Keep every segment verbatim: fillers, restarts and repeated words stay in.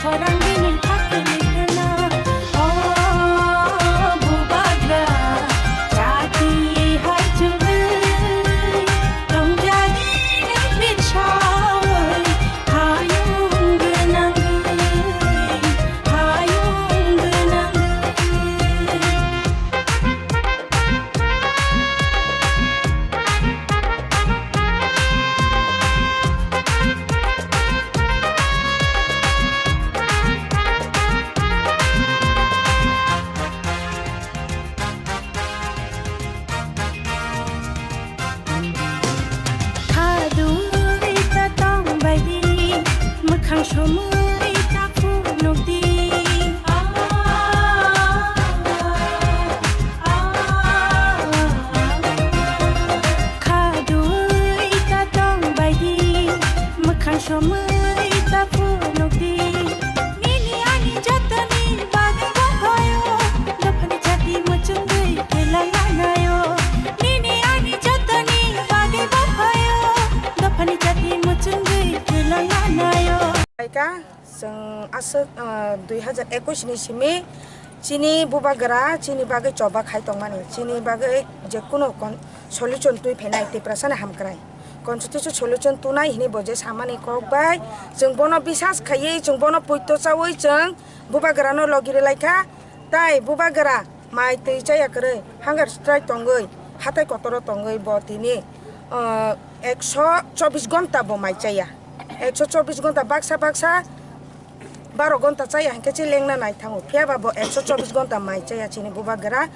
Rangni nung phak twi khna, o bubagra, chati hai chwngwi, tongjani nung binsawi, hayung gwnangwi, hayung gwnangwi. Khadui ta tong bai di, mwkhang somui ta phunuk di. Khadui ta tong bai di, mwkhang somui ta phunuk di. Nini ani jotoni bagwi bo phaio, dophani chati muchungwi kela lanaio. Nini ani jotoni bagwi bo phaio, dophani chati muchungwi kela lanaio. Laika, chwng aswk, ah, dui hazar ekush ni simi chini bubagra chini bagwi choba khai tongmani, chini bagwi jekunu kon-, solution twi phainai Tiprasani hamkrai. Constitution solution tunai hinwi bo je samani kok bai, chwng bono bisas khaiwi, chwng bono poito chawi, chwng bubagrano logi rwlai kha. Tai bubagra mai twi chaya kwrwi, hunger strike tongwi, hatai kotoro tongwi bo tini, ah, ekso chobbish gonta bo mai chaya. Ekso chobbish gonta baksa baksa baro gonta chaya hinkhe se lengna nai thango. Phiya ba bo ekso chobbish gonta mai chaya chini bubagra.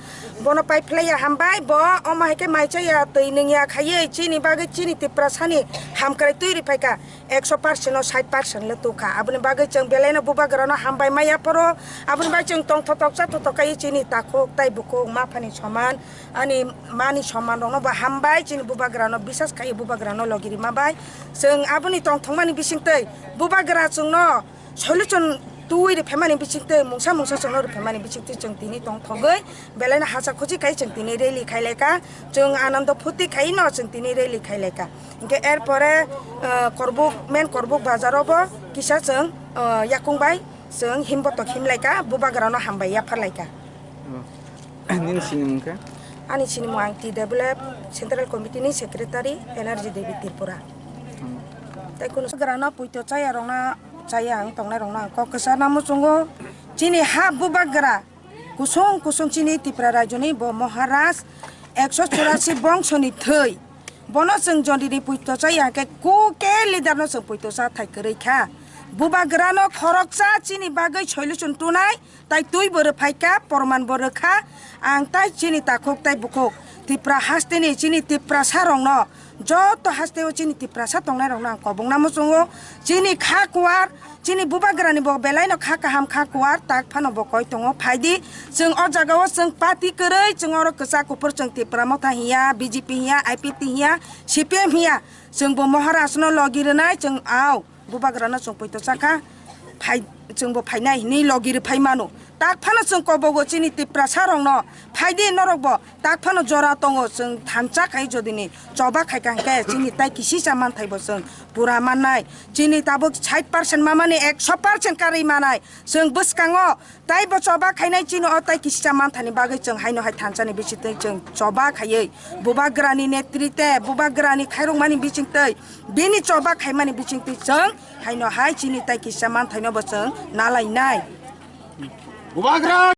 Bono pai phlaiya hambai, bo omo hai khe mai chaya twi nungya khaiwi chini bagwi chini Tiprasani hamkrai twi rw phaikha. Ekso percent no sait percent le tukha. Aboni bagwi chwng belai no bubagra no hambai maya phoro. Aboni bagwi chwng tongthotok chathotok kaiwi chini takhuk tai bukhuk maphani soman, ani mani soman rok no bo hambai chini bubagra no bisas khaiwi bubagra no logi rima bai. Chwng aboni tongthokmani bisingtwi bubagra chwng no solution twi rw phaimani bisingtwi, mungsa mungsa chwngno rw phaimani bisingtwi chwng tini tongthogwi belaino hacha khuchi khai chwng tini rally khai lai kha, chwng anando phuti khai no chwng tini rally khai lai kha. Hinkhe er pore, ah, Korbuk, main Korbuk bazar o bo kisa chwng, ah, yakung bai chwng himbotok him lai kha, bubagra no hambai yaphar lai kha. Oh. Nini sinimung khe? Ani sinimung ang T W F Central Committee ni Secretary Energy Devi Tripura. Hmm. Tai kuno bubagra no poito chaya rok no, chaya ang tongnai rok no ang kok kwchar namo chungo. Chini ha bubagra kusung kusung chini Tripura rajyo ni bo Maharaj ekso churasi bongso ni thwi. Bono chwng jodi ni poito chaya khe ku ke leader no chwng poito cha thai kwrwi kha. Bubagra no khoroksa chini bagwi solution tunai. Tai twi bo rwphai kha, porman bo rwkha, ang tai chini takhuk tai bukhuk Tripura haste ni chini Tiprasa rok no joto haste o chini Tiprasa tongnai rok no ang kobong namo chungo. Chini kha kuar, chini bubagra ni bo belai no kha kaham kha kuar, tak phano bo koi tongo. Phaidi chwng o jaga o chwng party kwrwi, chwng oro kwchak kuphur, chwng Tipra Motha hiya, B J P hiya, I P T hiya, C P M hiya, chwng bo Maharaj no logi rwnai, chwng ao. Bubagrano chwng poito chakha, phai, chwngbo phainai hinwi logi rwphai mano. Tak phano chwng kobogo chini Tiprasa rokno, phaidi norokbo tak phano jora tongo, chwng thansa khai jodini choba khaikha hinkhe chini tai kisisa manthaibo chwng pura mannai. Chini tabuk sait percent mamani ekso percent karwi manai. Chwng bwskango Tai bo choba khainai chini o tai kisa manthani bagwi chwng haino hai thansani bisingtwi chwng choba khaiwi bubagrani netrite, bubagrani khairokmani bisingtwi, bini choba khaimani bisingtwi chwng haino hai chini tai kisa manthaino bo chwng nalainai. Bubagra!